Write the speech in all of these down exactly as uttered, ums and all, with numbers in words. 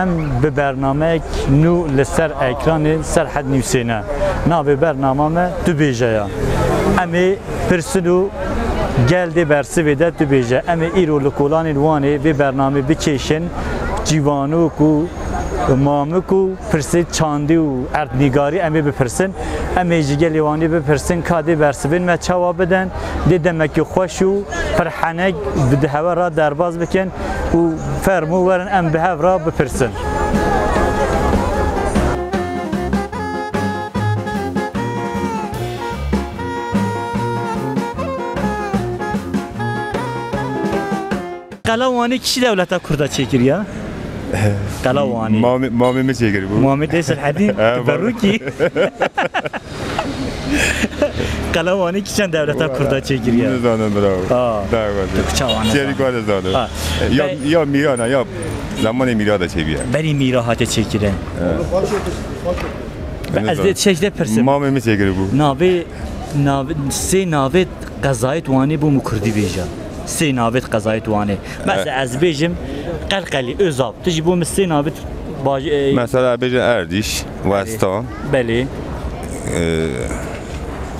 Em bi bernameyek nû li ser ekranê Serhed Newsê ne. Navê bernama me Tu Bêje ya. Em ê pirsin û gel dê bersivê de tu bêje. Em ê îro li kolanên Wanê vê bernamê bikêşin. Ciwanok û mamik û pirsê çandî û erdnîgarî em ê bipirsin. Em ê ji gelê Wanê bipirsin ka dê bersivên me çawa bidin, dê demekî xweş û pirhenek bi hewe re derbas bikin û fermo werin em bi hev re bipirsin. Qela Wanê kişî dewleta Kurda çêkiriye? Qela Wanê. Mamê, mamê min çêkiribû. Muhammed Eysel Hedîn, He, teberrukî. Qela Wanê kî çend dewleta Kurda çêkiriye? Nizanim birawo. Ha. Dawa. Tu çawa nizanim? Çêrî ka nizanim. Ha. Ya, Be- ya Mîrana, ya zamanê Mîra de çêbûye. Berî Mîra hate çêkirin. He. Be ez Nizanim. Dê çek de pirsim. Mamê min çêkiribû. Navê, navê, sê navê qezayê Wanê bû mu Kurdî bêje. Sê navê qezayê Wanê. Mesela E. ez bêjim Qelqelî, Özap. Tu jî bo min sê navê baş-, e, Mesela bêjin Erdîş, Westan. Belê. E,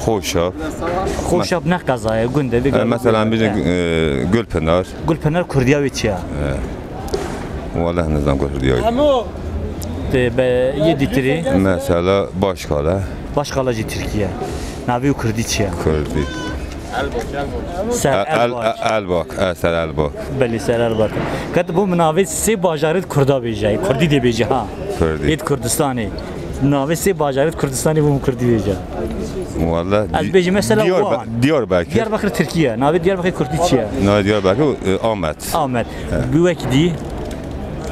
Xoşap. Xoşap ne qezaya, gund e, vê E, gavê mesela gund e. Bêjin, e, Gulpinar. Gulpinar Kurdiya wê çi ya? E. Wallah nizam Kurdiya wê. Te be yê dîtirî. Mesela Başkale. Başkale jî Tirkiye. Navê Kurdî çi ya? Kurdî. Ser E, El, Elbak. E, Elbak. E, Ser Elbak. Belê, Ser Elbak. Ket bo min navê sê bajarê Kurda bêje. Kurdî dê bêje ha. Kurdî. Êd Kurdistanê. Navê sê bajarê Kurdistanê bo min Kurdî bêje. Wallah, Ez Di-, bêjim mesela Diyarbe-, Wan. Diyarbekir. Diyarbekir Tirkiye. Navê Diyarbekir Kurdî çi ye? Navê Diyarbekir, e, Amed. Amed. He. Bi wekî dî?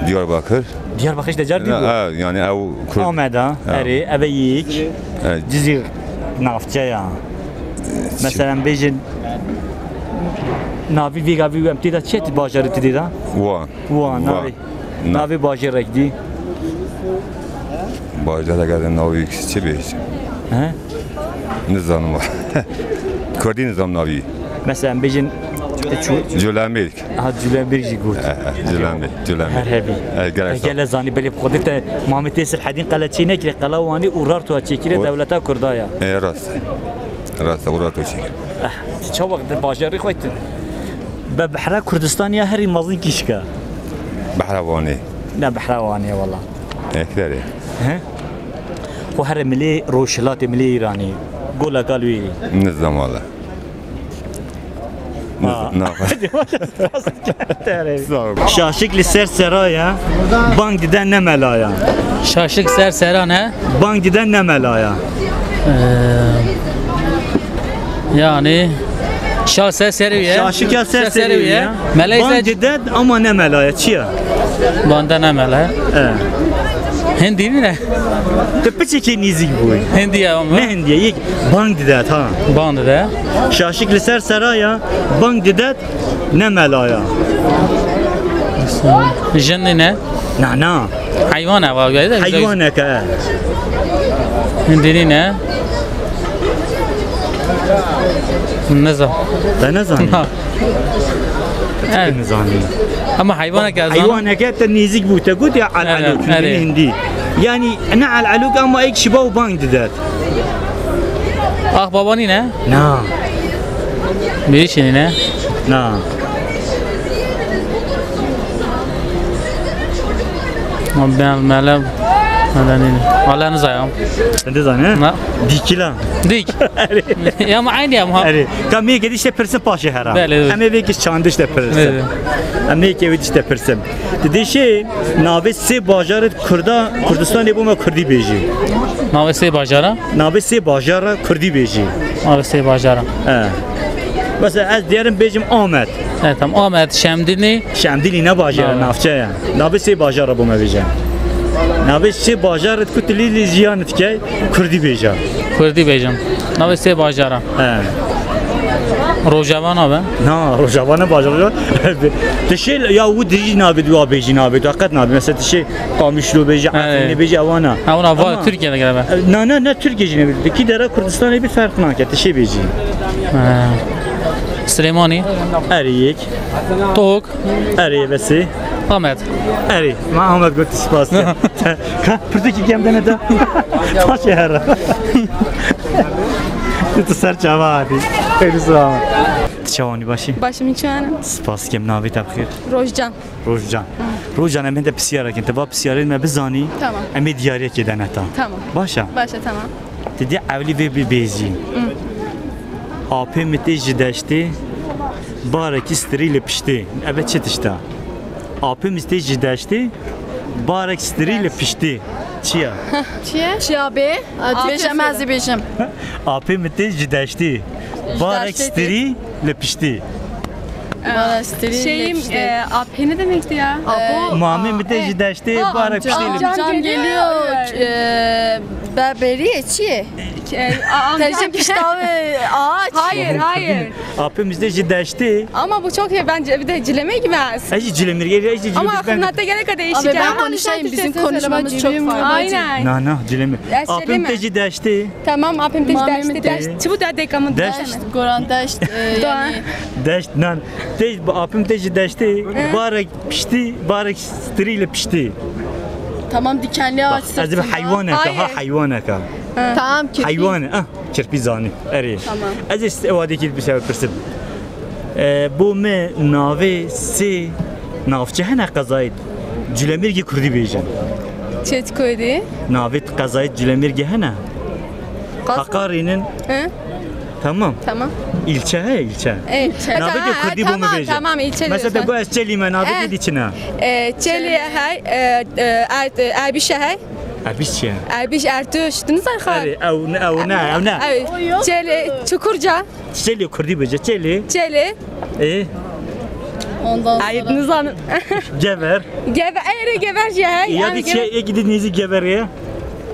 Diyarbekir. Diyarbekir de car dî Ne, bu. Ha, yani ew Kurd. Amed ha. Ha. Erê, eve yek. Evet. Cizîr navçe ya. Mesela bêjin navî vêga vî em tê de çi bajarê tê de? Wan. Wan, Wan. Navê. Na- Navê bajarek dî. Bajarek ez navî çi bêjim? He? Nizanim. Kurdî nizam navî. Mesela bêjin te çû- Culemêrk. Ha, Culemêrk jî got. He, he, Culemêrk, Culemêrk. Her hebî. He, gerek sağ ol. Gele zanî belê bi xwedê te Mamet Êsir Hedîn qele çê nekire, qela Wanê û Rartoya çêkire O- dewleta Kurda ya. E, rast. Rast, û Rarto çêkire. Eh, çawa di bajarê xwe tê? Be behra Kurdistanê ya herî mezin kîşka? Behra Wanê. Ne, behra Wanê wala. Eklerê. He? Xwe here milê Rojhilatê, milê Îranê. Gola kal wê. Nizam wala. Ha. Nizam. Sağ ol. Şaşik li ser seraya bang dide ne melaya. Şaşik ser sera ne? Bang dide ne melaya. Ee, yani şa ser serê ye. Şaşik ya ser serê ye. Melek Bang dide ama ne melaya. Çi ya? Bang dide ne melaya. He. Hindî mi ne? Tu piçekê nêzîk bûyî. Hindî ya ama. Ne hindî ye, yek bang dide ha. Bang dide. Şaşik li ser seraya bang dide. Ne melaya. Jin nîne? Na, na. Heywan e, va, va, va. Heywaneke. Hindî nîne? Nizam. Te nezanî? Na. Te nizanî. Ama heywaneke ez zanim. Heywaneke te nêzîk bû, te got ya el-elûk, erê, hindî. Yani ne el-elûk ama êk şiba û bang didet. Axbaba nîne? Na. Bêrîşê nîne? Na. Ma ben mele, mele nîne. Wala nizayam. Sen de zane? Na. Dîkila. Dîk. Erê. Ya ma aynı ya ma. Erê. Ka mêkê dişte pirsin paşê hera. Belê. Em ê vê ki çandişte pirsin. Belê. Em ê ki vê dişte pirsin. Didê şey, navê sê bajarê Kurda, Kurdistanê bo me Kurdî bêjî. Navê sê bajara? Navê sê bajara Kurdî bêjî. Navê sê bajara. He. Mesela ez diyerim bêjim Amed. He, tamam. Amed, Şemdînî. Şemdînî ne bajara, navçe ye. Navê sê bajara bo me bêje. Navê sê bajarê ku tu lî lî jiyan dikey, Kurdî bêje. Kurdî bêjim. Navê sê bajara. He. Rojava nabe? Na, Rojava ne bajar. Tişê ya û dijî nabê dua bêjî nabê dua qet nabê. Mesela tişê Qamişlo bêjî, He. Efrînê bêjî ewana. Ha, ona va Ama Türkiye'de galiba. Na, na, ne Türkiye jî nebê. Dikî dera Kurdistanê bir fark nake. Tişê bêjî. He. Süleymanî. Erê yek. Tok. Erê ve sê. Ahmet. Erê, ma Ahmet got spas. Ka, pirtûkî kem dene de. Taşê here. Tu ser çava hatî. Xeyr selamet. Tu çawanî başî? Başim hiç yani. Spas kem navê te bixêr. Rojcan. Rojcan. Rojcan, em hinde pisyara kin. Te va pisyarê me bizanî. Tamam. Em ê diyariyekê de neta. Tamam. Başa? Başa, tamam. Te dê ewlî vê bibêjî. Apê min tê ji deştê, barekî stirî li piştê. Eve çi tişt e? Apê min tê ji deştê, barek stirî li piştê. Çi ye? Çi ye? Çi ye abi? Bêjim, ez ê bêjim. Apê min tê ji deştê, barek stirî li piştê. Barek stirî li piştê. Şeyim, e, apê ne demekti ya? Apo. Mamê min tê ji deştê, barek piştê li piştê. Amcam geliyor. E, Beberiye çi? Tejin piştavê ağaç. Hayır, hayır. Apê min tê ji deştê. Ama bu çok şey, bence bir de Cilemirgez. Ez jî Cilemirgez, ez jî Cilemirgez. Ama aklına da gerek değişik. Abi ben konuşayım, bizim konuşmamız çok farklı. Aynen. Na, na, Cilemir. Apê min tê ji deştê. Tamam, apê min tê ji deştê. Deşt, çi bu da dekamın? Deşt. Goran deşt, e, yani. Deşt, nan. Tê, apê min tê ji deştê. Barek piştî, barek stirî li piştî. Tamam, dikenli ağaç sırtında. Ez ê bêjim heywaneke, ha, heywaneke. Tamam, kirpî. Heywan e, ah, kirpî zanî. Erê. Tamam. Ez ê s-, wadekî bi se pirsim. E, bo me navê sê navçe hene qezayê Cilemêrgê kurdî bêjin. Çetkurdî. Navê qezayê Cilemêrgê hene? Qas- Haqarînin. He? Tamam. Tamam. İlçe he, ilçe. E, ilçe. Navê de kurdî bo me bêje. Tamam, ilçe. Mesela de go ez Çelî me, navê de dî çi ne? E, Çelî hey, e, e, Er-, e, Erbîşe hey. Erbîş çi ye? Erbîş, Ertuş, tu nizan xar. Erê, ew ne, ew ne, ew ne. Ew, Çelî, Çukurca. Çelî kurdî bêje, Çelî. Çelî. E? Ondan sonra. Ay, nizan. Gever. Gever, erê Gever jî hey. Ya di çi, ê gidî nêzî Gever ye?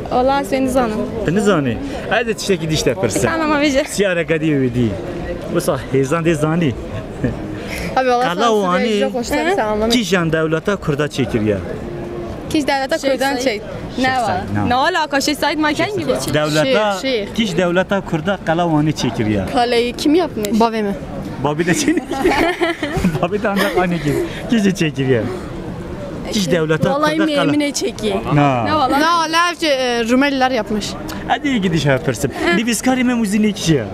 Wala ez nizan. Tu nizanî? Ez ê tiştekî dî ji te pirsim. Tamam, abi. Siyareke dî wê dî. Wisa hêzan dê zanî. Abi, wala Qala Wanê kîjan dewleta kurda çêkiriye? Kîj dewleta kurdan çêk? Ne wa? Ne alaka, şey Said Maken gibi. Dewleta, kîj dewleta kurda Qala Wanê çêkiriye? Kaleyi kim yapmış? Bavê me. Bavê de çêkiriye. Bavê de ancak anê kîj. Kîj çêkiriye? Kîj dewleta kurda Qala. Vallahi Memine çeki. Na. Ne wala? Na, lav, e, Rumeliler yapmış. Hadi gidiş ha pirsim. Nivîskarê Mem û Zînê kî ye?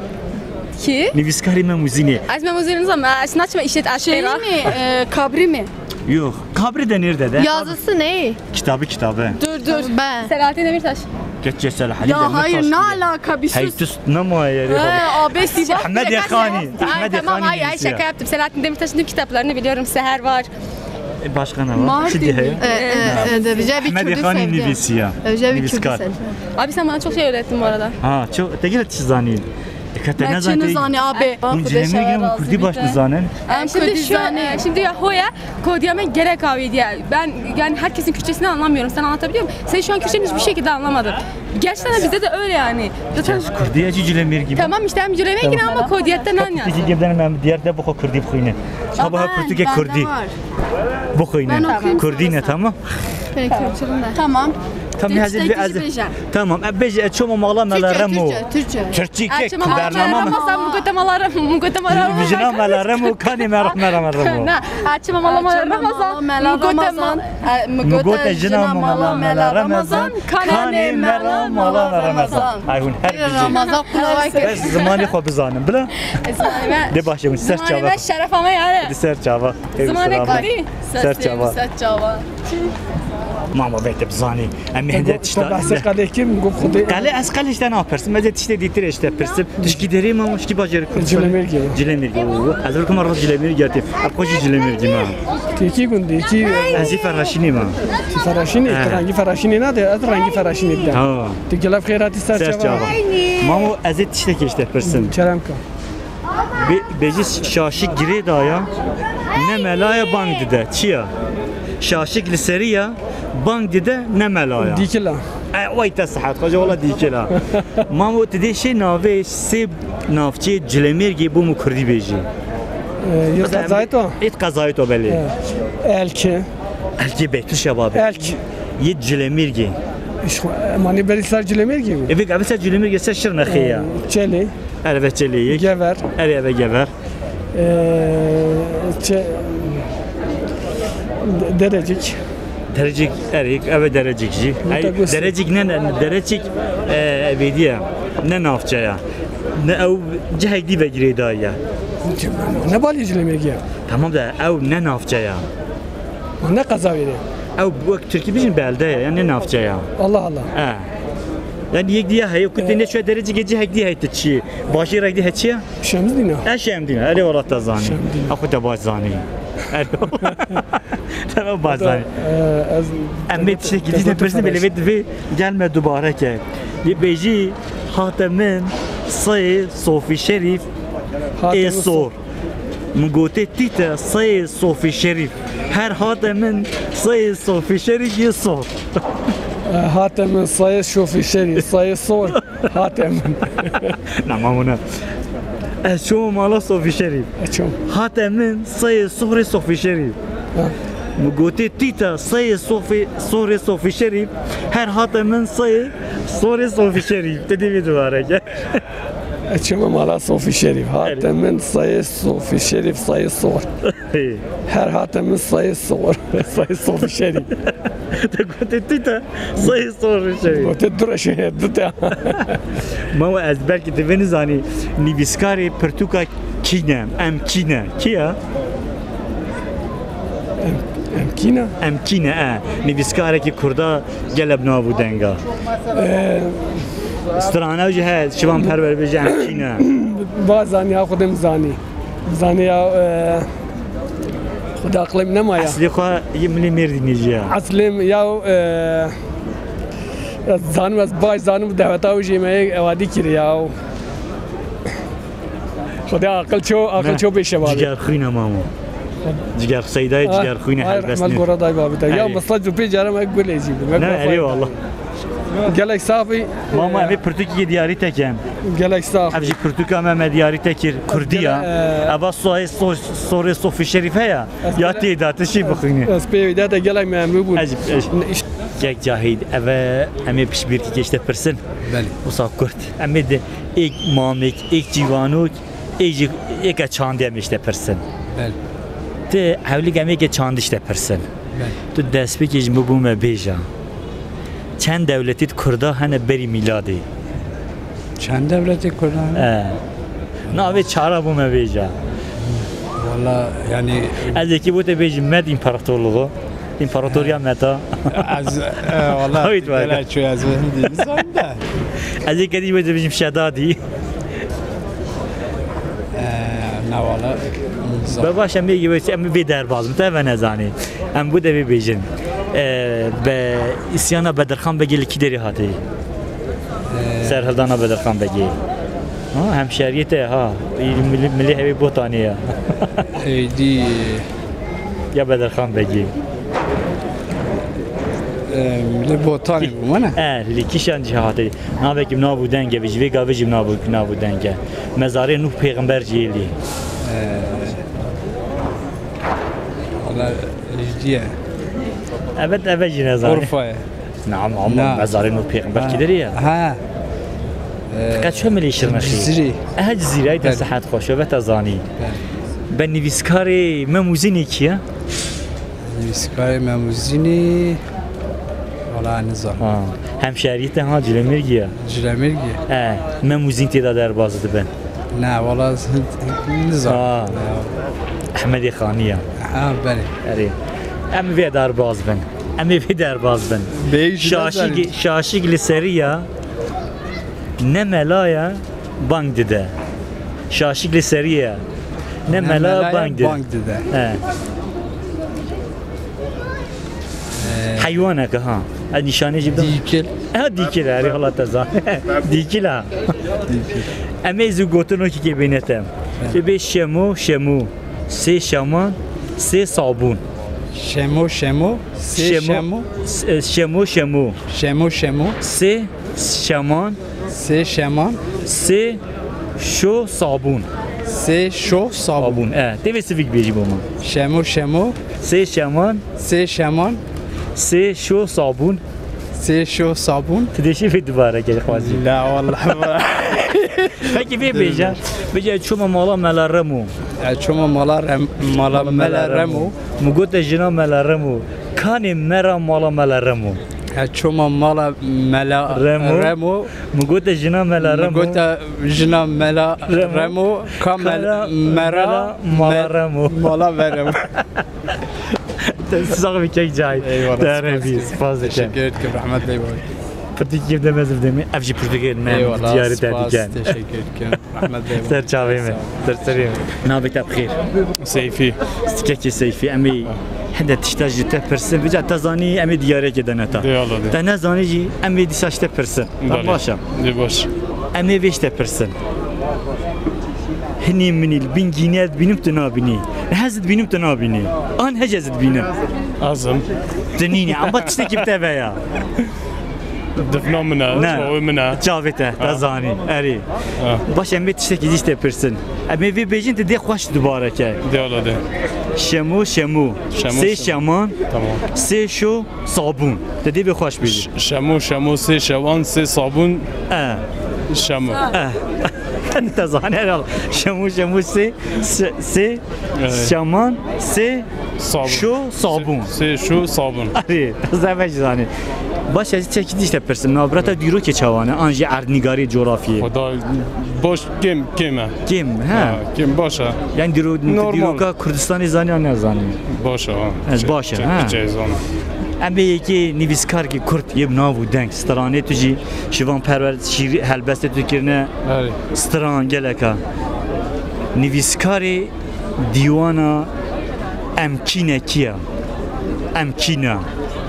Kî? Nivîskarê Mem û Zînê. Ez Mem û Zînê nizam, ez naçime îşê eşkera. Şey mi? E, Kabri mi? Yok. Kabri de nerede de? Yazısı ne? Kitabı, kitabı. Dur, dur. Ben. Selahattin Demirtaş. Geç, geç, Selahattin Demirtaş. Ya hayır, ne alaka, bir sus. Hey, sus, ne ma yeri? He, abi, Sivas. Ahmet Yakanî. Ay, Ahmet tamam, Yakanî ay, ay, şaka yaptım. Selahattin Demirtaş'ın tüm kitaplarını biliyorum. Seher var. E, başka ne var? Mardin. Şimdi he. E, e, e, de, bize bir Ahmet Yakanî nivîsiya. Bize bir Kürdü sev. Abi, sen bana çok şey öğrettin bu arada. Ha, çok, te gel çi zanî. Dikkat et, ne zanî? Çi zanî abi? Hûn Cilemêrgê û kurdî baş dizanin? Em şimdi şu, e, şimdi ya hoya, kodiya me gerek avêdiye. Ben yani herkesin Kürtçesini anlamıyorum. Sen anlatabiliyor musun? Sen şu an Kürtçenin hiçbir şekilde anlamadım. Gerçekten de bizde de öyle yani. Zaten kurdî ya, Cilemêrgî. Tamam işte, em Cilemêrgî ama kodiyette nan yaz. Peki, gel, em diğer de bu kurdî bixwîne. Çaba ha pirtûkê kurdî. Bixwîne. Kurdî ne, tamam? Tamam. Tamam, hadi bir az. Tamam, e, bêje, e, çoma mala mela remo. Türkçe, Türkçe. Türkçe, kek, bernama mı? Ramazan, mı gote mala remo, mı gote mala remo. Vijina mela remo, kanê me rahme remo. Na, açma mala mala Ramazan, mı gote ma-, e, mı gote jina mala mela Ramazan, kanê me rahme mala Ramazan. Ay hûn her bijî. Ramazan kulawa kir. Ez zimanê xwe bizanim, bila. De başe hûn ser çava. Şeref ama yani. De ser çava. Zimanê kurdî. Ser çava. Ser çava. Mama vê te bizanî. Em hinde tişta. Qelê ez qelê ji te napirsim. Ez ê tiştê dîtir ji te pirsim. Tişkî derê mama, tişkî bajarê Kurdistan. Cilemêrgê. Cilemêrgê. Ez rikima rast Cilemêrgê tê. Ev xwe jî Cilemêrgê me. Tê kî gundê, kî? Ez jî Feraşînê me. Feraşînê, tu rengî Feraşînê nade, ez rengî Feraşînê dide. Ha. Tu gelek xêr hatî ser çava. Mamo, ez ê tiştekê ji te pirsim. Kerem ka. Bê-, bêjî şaşî girê daya, ne melaya bang dide. Çi ya? Şaşik li serî ya, bang dide, ne melaya. Dîkila. E, way te sihet, xwece wala dîkila. Mamo, tu dê şê navê sê navçeyê Cilemêrgê bo min kurdî bêjî. E, yê qezayê to? Êt qezayê to belê. E, Elkê. Elkê Beytül Şebabê. Elk. Yê Cilemêrgê. Manî berî ser Cilemêrgê bû. Eve, eve ser Cilemêrgê, ser Şirnexê ya. E, Çelê. Erê ve Çelê yek. Gever. Erê eve Gever. Ee, çe-, De-, Derecik. Derecik, erê, ev e Derecik jî. Ey, Derecik ne, ne, Derecik, e, evêdî ye. Ne navçe ye. Ne ew cihek dî ve girêdayî ye. Ne balê Cilêmêrgî ye. Tamam de, ew ne navçe ye. Ne qeza wê de. Ew wek Tirkî bijîn belde ye, yani ne navçe ye. Allah Allah. E. Yani yek diye heye, ku tê neçûye Derecikê cihek dî heye, tu çi? Bajêrek dî he çi ye? Şemdîn e. E, Şemdîn e. Erê, wala te zanî. Şemdîn. A xwe te baş zanî. Erê. Te baş zanî. E, ez Em ê tiştekî dî te pirsin, belê vê divê gelme dubare ke. Yê bêjî, hate min seyê Sofî Şerîf ê sor. Min gotê tîte seyê Sofî Şerîf. Her hate min seyê Sofî Şerîf yê sor. E, hate min seyê Sofî Şerîf, seyê sor. Hate min. Na, mamona. Ez çûm mala Sofî Şerîf. E, çûm. Hate min seyê sohrê Sofî Şerîf. Ha. Min gotê tîta seyê Sofî, sohrê Sofî Şerîf. Her hate min seyê sohrê Sofî Şerîf. Te dî vê dubare ke. E, çûm mala Sofî Şerîf. Hate min seyê Sofî Şerîf, seyê sohr. Her hate min seyê sohr. Seyê Sofî Şerîf. Te gotê tîta seyê Sofî Şerîf. Gotê du reşê, du te. Mama, ez belkî tu vê nizanî, nivîskarê pirtûka Kî ne? Em kî ne? Kî ya? Em, em kî ne? Em kî ne, e. Nivîskarekî kurda gele bi nav û denga. E, Strana jî he, şivan perwer bêje em kî ne? Va zanî, ha xwedê min zanî. Zanî ya, e, xwedê aqilê min nema ya. Eslê xwe yê milê Mêrdînê jî ya. Eslê min ya, e, ez zanim, ez baş zanim, deweta wî jî me ewadî kiri ya. Xwedê aqil ço, aqil ço pêşe bavê. Cigerxwîn e mamo. Ciger Seydayê, cigerxwîn e, helbestî. Rehmet gora day bavê te. Ya misla tu pê cara me gulê jî. Ne, eyvallah. Gelek sax bî. Mama, em ê pirtûkê diyarî te kin. Gelek sax. Ev jî pirtûka me, me diyarî te kir. Kurdî ya. Eva soyê so-, sorê Sofî Şerîf heya. Ya tê de tişî bixwînî. Ez pê wî de te gelek memnûn bûn. Ez, ez. Kek Cahîd, eve em ê piştbîrkî kê ji te pirsin. Belê. Wisa kurt. Em ê de êk mamêk, êk cîwanok, êk jî êke çandê em ê ji te pirsin. Belê. Ti hewlîk em êke çandî ji te pirsin. Belê. Tu destpêkê ji min bo me bêje. Çend dewletî di Kurda hene berî mîladê? Çend dewletê Kurda hene? E. Navê çara bo me bêje. Wala, yani. Ez yekî bo te bêjim Med İmparatorluğu. İmparatorya Meta. Ez, e, wala, Hawît var. Gelek ço ez hindi nizam da. Ez yekî dî bo te bêjim Şedadî. E, ne wala, nizam. Be baş, em yê, em vê derbaz bin, te ve nezanî. Em bu devê bêjin. E, be, îsyana Bedirxan Begê li kî derê hatî? Serhildana Bedirxan Begê. Ha, hemşeriyê te ha. Milê, milê hevê Botanê ya. Êdî. Ya Bedirxan Begê. E, milê Botanê bû, ne? E, li kîşan cî hatî. Navekî nav û deng e, ji vê gavê jî nav û, nav û deng e. Mezarê Nuh pêxember jî yê lê. E, wala, Êdî ye. Evet, evet, jî nezanî. Urfa ye. Naam, ama mezarê Nuh pêxember kî derê ye? Ha. Qet çi milê Şirnexî? Cizîrê. Ehe, Cizîrê, ay te sihet xweş, ve te zanî. Be nivîskarê Mem Uzînî kî ye? Nivîskarê Mem Uzînî, wala nizam. Ha. Hemşeriyê te ha Cilemêrgî ye? Cilemêrgî. E, Mem Uzîn tê de derbaz dibin. Ne, wala nizam. Ha. Ehmedê Xanî ye. Ha, belê. Erê. Em vê derbaz bin. Em ê vê derbaz bin. Şaşîk, şaşîk li serî ya. Ne mela ya, bang dide. Şaşîk li serî ya. Ne mela, bang dide. He. Heywaneke ha. Ez nîşanê jî bidim. Dîkil. Ha, dîkil, erê, wala te zan. Dîkil ha. Dîkil. Em ê zû gotinokî kê bêne te. Kê bê şemo, şemo. Sê şeman, sê sabûn. Şemo, şemo, sê şemo. Şemo, şemo. Şemo, şemo. Sê şeman. Sê şeman. Sê şo sabûn. Sê şo sabûn. Sabûn, e. Tê vê sivik bêjî bo me. Şemo, şemo. Sê şeman. Sê şeman. Sê şo sabûn. Sê şo sabûn. Tu dê şî vê dubare gelî xwazî. La wallah. Peki vê bêje. Bêje çûme mala Mela Remo. E, çoma mala rem, mala mela remo. Min gote jina mela remo. Kanê mera mala mela remo. E, çoma mala mela remo. Remo. Min gote jina mela remo. Min gote jina mela remo. Ka mela mela mala remo. Mala veremo. Te sax bî kek Cahit. Eyvallah. Te spas, spas dikim. Teşekkür ederim. Rahmet bey. Pirtûkê de mezin demê. Ev jî pirtûkê me diyarî te dikin. Eyvallah, spas, teşekkür ederim. Rahmet bey. Ser çavê me. Ser serê me. Navê te bi xêr? Seyfî. Kekê Seyfî, em ê hinde tişta ji te pirsin. Vêca te zanî em ê diyariyekê de ne ta. Eyvallah. Te nezanî jî em ê dîsa ji te pirsin. Tamam, baş e. Dê baş. Em ê vê ji te pirsin. Hinî minî li bin gînî ez dibînim tu nabînî. Hez dibînim tu nabînî. An hec ez dibînim. Azim. Tu nînî. Amba tiştekî bi te ve ya. Difna min e, çavê min e. Çavê te, te zanî. Erê. Ha. Baş em ê tiştekî dî ji te pirsin. Em ê vê bêjin tu dê xweş dubare ke. Dê wala dê. Şemo, şemo. Şemo, sê şemo. Şeman. Tamam. Sê şo, sabûn. Te dê vê xweş bêjî. Ş-, şemo, şemo, sê şewan, sê sabûn. E. Şemo. E. Te zanî herhalde. Şemo, şemo, sê, sê, sê, şeman, sê, şo, sabûn. Sê, sê şo, sabûn. Erê, te zehmet zanî. Baş ez çekî dî ji te pirsim. Navbera te dîrokê çawan e? An jî erdnîgarî, coğrafyê. Xweda baş kêm, kêm e. Kêm, he. Ha, kêm baş e. Yani dîro-, dîroka Kurdistanê zanî an nezanî? Baş e, ha. Ez baş e, ha. Em ê yekê nivîskarkî Kurd yê bi nav û deng, stranê tu jî Şivan Perwer şîîr helbestê tu kirine. Erê. Stran geleka. Nivîskarê dîwana Em Kî Ne kî ye? Em Kî Ne.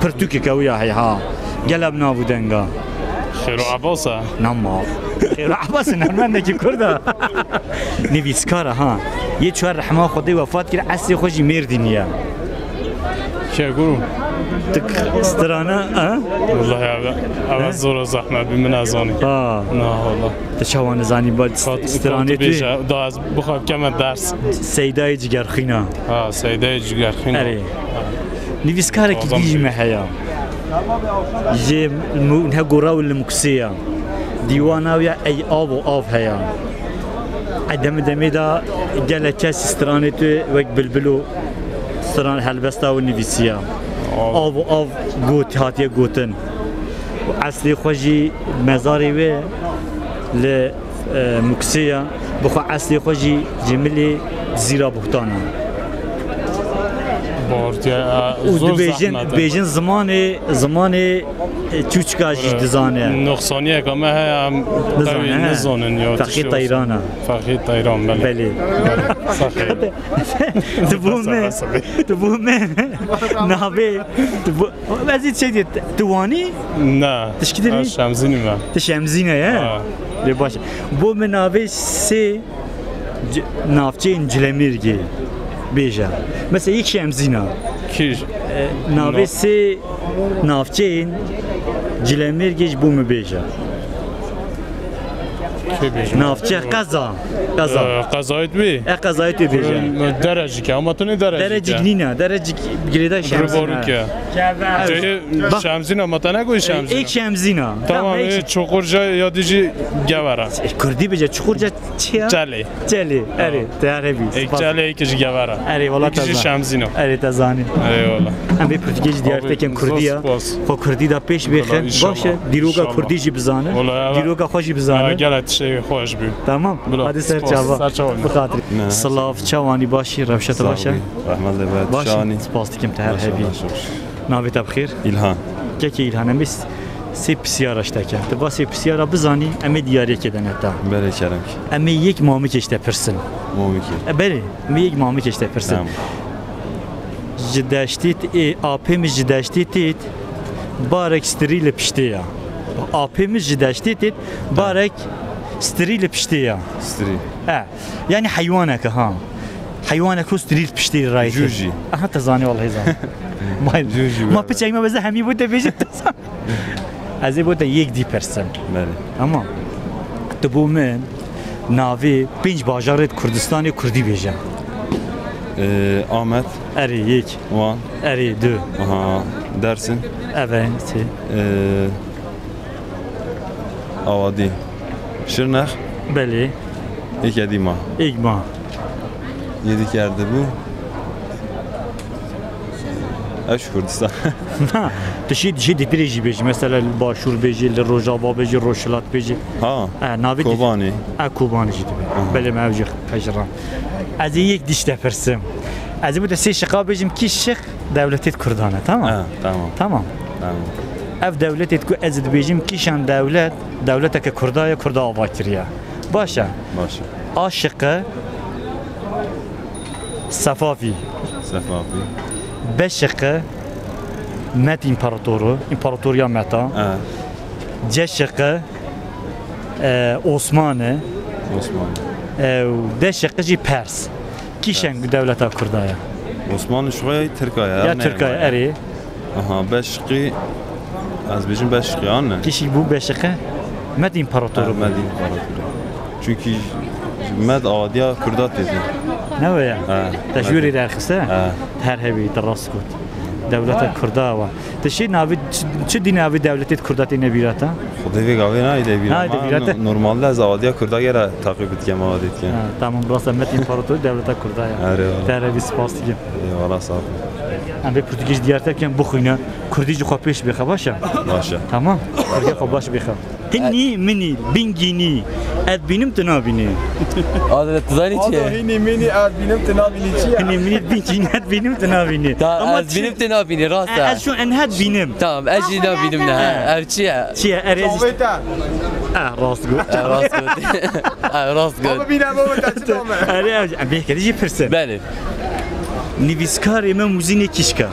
Pirtûkeke wî ya heyha. Gele bi nav û denga. Xêro Abbas e? Nama. Xêro Abbas e, nermendekî Kurd e. Nivîskar e ha. Yê çar rehma Xwedê wefat kir, eslê xwe jî Mêrdînî ye. Kê guru? Tik strana, ha? Wallahi abi, abi zor zahmet bi min azani. Ha. Na, wallah. Te çawa nizanî ba stranê tu? Da ez bixwe keme ders. Seydayê Cigerxîna. Ha, Seydayê Cigerxîna. Erê. Nivîskarekî dî jî me heya. Ji mu-, ne gora û li Muksê ya. Dîwana wî ya Ey Av û Av heya. Ey demê demê de gelek kes stranê tu wek Bilbilo stran helbesta wî nivîsiya. Av. Av û Av got, hatiye gotin. Û eslê xwe jî mezarê wê li, e, Muksê ya. Bi xwe eslê xwe jî ji milê Cizîra Buhtan e. Û zor dibêjin, zehmet e. Dibêjin zimanê, zimanê, e, çûçka jî dizane. Nuqsaniyeka me heye, em nizane, tevî he? Nizanin ya. Feqî Teyran e. Feqî Teyran, belê. Belê. Belê. Sax e. Tu bû me, tu bû me navê, tu bû, ez ê şey diyê, tu wanî? Ne. Tişkî dirî? Ez Şemzînî me. Tu Şemzîne ye? Ha. Lê baş e. Bo min navê sê c-, navçeyên Cilemêrgê bêje. Mesela yek Şemzîna. Kî? E, navê sê navçeyên Cilemêrgê ji bo min bêje. Kê bêje? Navçe qeza. Qeza. E, qezayê wî? E, qezayê wî bêje. E, Derecik e, ama tu ne Derecik e? Derecik nîne, Derecik girêdayî Şemzîn e. Rubarûk e. Bak. Ceyê Şemzîn e, ama te ne goyî Şemzîn e? Ê, ê Şemzîn e. Tamam, tamam, ê ê Çukurca ya dî jî Gevera. E, Kurdî bêje, Çukurca çi ya? Çelê. Çelê, erê, te her hebî. Ê Çelê, ê jî Gevera. Erê, wala te zanî. Şemzîn e. Erê, te zanî. Eyvallah. Em vê pirtûkê jî diyar tekin Kurdî ya. Xwe Kurdî de pêş bêxin. Baş e, dîroka Kurdî jî bizane. Dîroka xwe jî bizane. Gelek tiştê xweş bî. Tamam. Hadi ser çava. Ser çava. Bi xatirî. Silav, çawanî, başî, rewşa te baş e? Rehmet li we. Baş e. Spas dikim, te her hebî. Navê te bi xêr? Îlhan. Kekê Îlhan, em ê s-, sê pisyara ji te kin. Tu va sê pisyara bizanî, em ê diyariyekê de ne te. Belê, kerem ki. Em ê yek mamikê ji te pirsin. Mamikê. E, belê, em ê yek mamikê ji te pirsin. Tamam. Ji deştê t-, ê, apê min ji deştê têt, barek stirî li piştê ya. Apê min ji deştê têt, barek stirî li piştê ya. Stirî. E, yanî heywaneke ha. Heywaneke stirî li piştê rayê têt. Jûjî. Aha, te zanî, wallahî zanî. Jûjî. Ma piçek me beze hemî bo te bêjin, te zanî. Ez ê bo te yek dî pirsim. Belê. Tamam. Tu bo min navê pênc bajarê Kurdistanê Kurdî bêje. Ee, Amed. Erê, yek. Wan. Erê, du. Aha, Dersim. Eve, sê. Ee, Awadî. Şirnex. Belê. Êke dî ma. Êk ma. Yedi kerdibû. Ew ji Kurdistan. Na, tu şî, şî di pirê jî bêjî. Mesela li Başûr bêjî, li Rojava bêjî, Rojhilat bêjî. Ha, E, navê di- Kobanê. E, Kobanê jî dibe. Aha. Belê me ew jî qejiran. Ez ê yek dîş te pirsim. Ez ê bo te sê şiqa bêjim, kî şiq dewletê Kurdan e, tamam? Ha, tamam. Tamam. Tamam. Ev dewletê ku ez dibêjim, kîşan dewlet, dewleteke Kurda ye, Kurda ava kiriye. Baş e. Baş e. A şiqe Sefavî. Sefavî. Beşiqi Met împarator o, împaratoriya Meta. E. Ceşiqi, e, Osman e. Osman. E, û deşiqi jî Pers. Kîşeng dewleta Kurda ye? Osmanlı şuxay Tirka ya. Ya ne Tirka ya, erê. Aha, beşiqi, ez bêjim beşiqi, an ne? Kişî bû beşiqi, Med împarator bû. Med împarator. Çünkü Med adiya Kurda têdin. Ne o ya? Ha, te ji wê rê derxiste? Ha. Her hebî, te rast got. Dewleta Kurda wa. Te şê navê, çi, çi dî navê dewletê Kurda tê nebîra te? Xwedê vê gavê nayê de bîra. Nayê de bîra te. Normalde ez adiya Kurda gera taqîb dikem, adiya dikem. Ha, tamam, rast e, Met împarator dewleta Kurda ya. Erê, wala. Te re bî spas dikim. Eyvallah, sağ ol. Em vê pirtûkê ji diyar te bikin, bixwîne. Kurdî ji xwe pêş bêxe, baş e? Baş e. Tamam. Kurdî xwe baş bêxe. Hinî minî, bingînî, ez bînim tu nabînî. Ado, tu zanî çi ye? Ado, hinî minî, ez bînim tu nabînî çi ye? Hinî minî, bingînî, ez bînim tu nabînî. Ta, ama ez bînim tu nabînî, rast e. Ez şu en het bînim. Tamam, ez jî nabînim ne. Ev çi ye? Çi ye? Erê ez çavê te. Ah, rast got. Eh, rast got. Eh, rast got. Ama bîne baba te çi dame? Erê, em bê jî pirsin. Belê. Nivîskarê me Muzînê kîşka.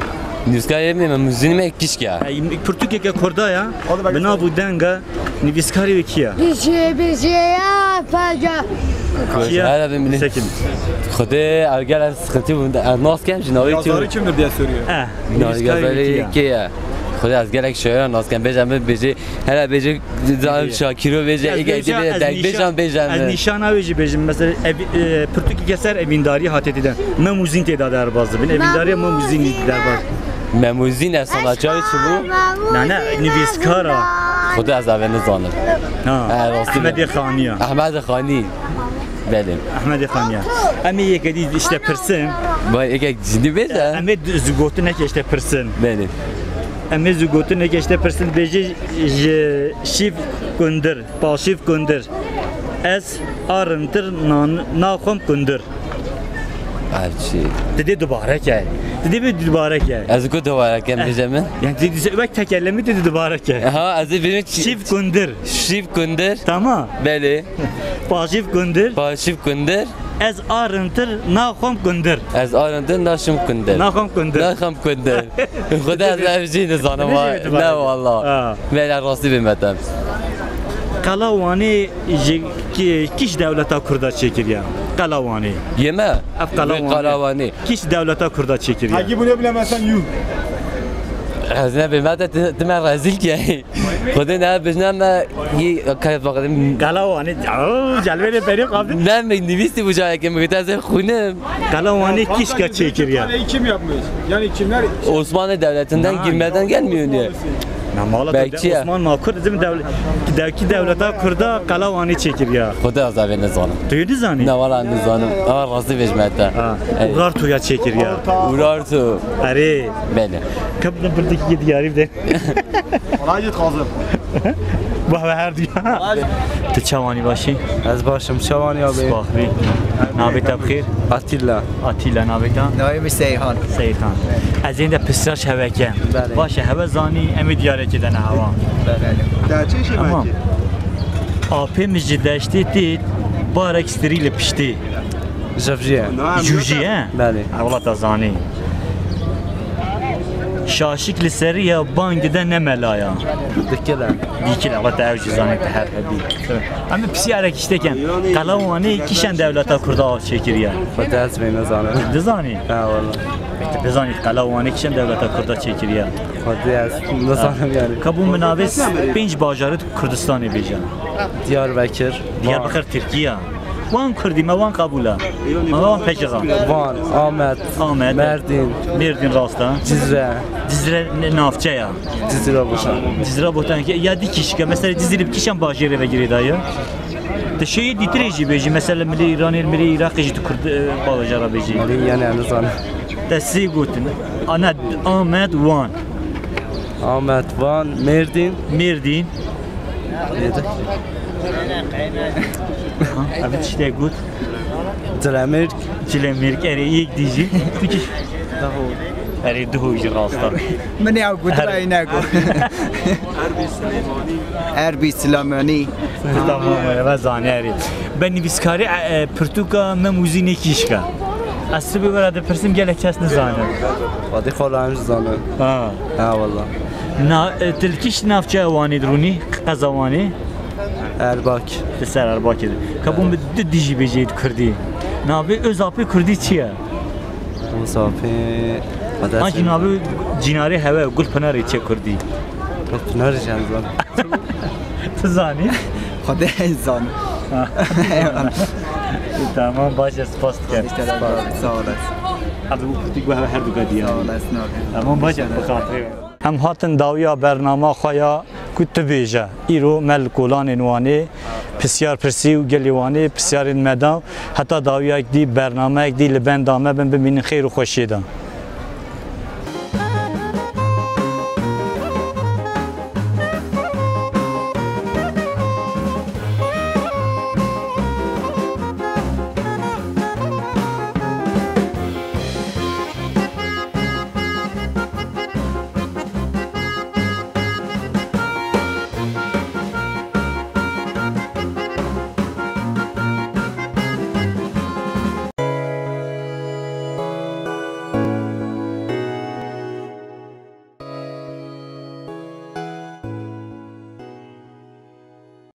Nivîskarê me, me Muzînê me kîşka. Ey, pirtûkeke Kurda ya, bi nav û denga nivîskarê wê kî ya? Bijê, bijê ya, paca. Kî ya? Hele bin bilin. Sekin. Xwedê ev gel ez sıkıntı bûm. Ez nas kem jî navê kî? Yazarı kimdir diye soruyor. Eh, nivîskarê wê kî ya? Yazarı kî ya? Xwedê ez gelek şaira nas kem. Bêje min bêje, hele bêje, zalim Şakiro bêje, ege bêje, bêje, ez deng nîşan-, bêjan, bêje ez min. Nîşana wê jî bêjim. Mesela, ev-, e, pirtûkeke ser evîndarî hatê tê de. Memûzîn tê de derbaz dibin. Evîndarîya Memûzînî derbaz. Memûzîn e sanatçiya wê çi bû? Na, ne, nivîskara. Xwedê ez avê nizanim. Ha, e, rastî Ehmedê Xanî ya. Ehmedê Xanî. Belê. Ehmedê Xanî ya. Em ê yekê dî işte pirsin. Vay, eke cidî bêje. Em ê d-, zû gotinekê işte pirsin. Belê. Em ê zû gotinekê işte pirsin. Bêje ji Şîv Kundir. Paşîv Kundir. Ez a rintir nan-, naxwim Kundir. Ev çi? Didê dubare ke. Didê bê dubare ke. Ez ku dubare kem, eh, bêje min? Yani didê wek tekerlemi didê dubare ke. Ha, ez ê bêjim çi? Şîv Kundir. Şîv Kundir. Tamam. Belê. Paşîv Kundir. Paşîv Kundir. Ez a rintir naxwim Kundir. Ez a rintir naşim Kundir. Naxwim Kundir. Naxwim Kundir. Xwedê ez ev jî nizanim. Ne, wala. Ha. Vêle rastî bê me te. Qela Wanê ji ki-, kîş dewleta Kurda çêkiriye? Qela Wanê. Yê me? Ev Qela Wanê. Qela Wanê. Kîş dewleta Kurda çêkiriye? Hegî bûne bile me sen yû. Ez ne bê me te, ti, ti me rezîl kî. Xwedê ne bijne me yî kayet bakalım. Qela Wanê. Oo, celvêrê perî qabdin. Ne me nivîstî bu cayeke me gete ez xwînim. Qela Wanê kîşka çêkiriye? Kaleyi kim yapmış? Yani kimler? Osmanlı Devleti'nden girmeden gelmiyor diye. Na mala te Belki de ya. Osman ma Kurd, bizim devle-, devki devleta Kurda Qela Wanê çêkiriye. Xwedê ez avê nizanim. Tu yê nizanî? Ne, wala nizanim. Ama rastî bêjim me te. Ha. Evet. Urartuya çêkiriye. Urartu. Erê. Belê. Kaptan pirtûkê diyarî bide. Wala jî dixwazim. Baba her diya. Tu çawanî başî? Ez başim, çawanî abi? Spas bî. Navê te bi xêr? Atilla. Atilla navê te? Navê min Seyhan. Seyhan. Ez ên de pirsraş heve ke. Belê. Baş e, heve zanî, em ê diyarekê de ne hava. Belê. Te çi işe Tamam. Apê min ji deştê tê, barek strî li piştê. Jevjiye. Jûjî, he? Belê. Ewla te zanî. Şaşik li serî ya, bang de ne melaya. Dikile. Dikile, ewla te ew jî zanî te her hebî. Em bi pisyarek işte ken. Qela Wanê kîşan dewleta Kurda av çêkiriye? Xwedê ez vê nizanim. Dizanî? Ha, wala. Te bizanî Qela Wanê kîşan dewleta Kurda çêkiriye? Xwedê ez nizanim yani. Ka bû min navê pênc bajarê Kurdistanê bêje. Diyarbekir. Diyarbekir Tirkiye. Wan Kurdî me, wan qebûl e. Me wan pekî ra. Van, Amed, Amed. Merdîn. Mêrdîn rast e. Cizre. Cizre ne-, navçe ya. Cizre Botan. Cizre Botan ke ya dî kîşke. Mesela Cizre bi kîşan bajêrê ve girêdaye? Şêyî dîtirê jî bêjî, mesela milê Îranê, milê Iraqê jî tu kurd, e, bala jara bêjî. Malê yani yani zan. Te sê gotin. Ana, Amed, Wan. Ahmet, Van, Merdin. Mêrdîn. Neydi? Ha, abi tiştek got. Cilemêrk. Cilemêrk, erê, yek dijî. Tu çi? Erê, duho jî rasta. Min ya got, Her- ray nego. Erbî Silêmanî. Tamam, me zanî erê. Ben nivîskarî, e, e, pirtûka Mem û Zînê kîşka. Ez sibê wera dipirsim, gelek kes nizane. Xwedê xwe lan zanin. Ha. Ha, walla. Na, e, tu li kîş navçeya Wanê dirûnî, qeza Wanê? Erbak. Li ser Erbakê de. Ka bûn bi du dijî bêjê di kurdî. Navê Özapê kurdî çi ye? Özapê. An jî navê cînarê hewe, Gulpinarê çi ye kurdî? Gulpinarê çi ye zan? Tu zanî? Xwedê zan. Ha. Tamam, baş e, spas dikim. Sağ olasın. Hadi bu kurdî bu her du kadiya. Sağ olasın abi. Tamam, baş e, bu xatirê. Em hatin dawiya bernama xwe ya ku tu bêje. Îro me li kolanên Wanê pisyar pirsî û gelê Wanê pisyarên me da. Heta dawiyek dî, bernameyek dî li benda me bin, bimînin xêr û xweşiyê de.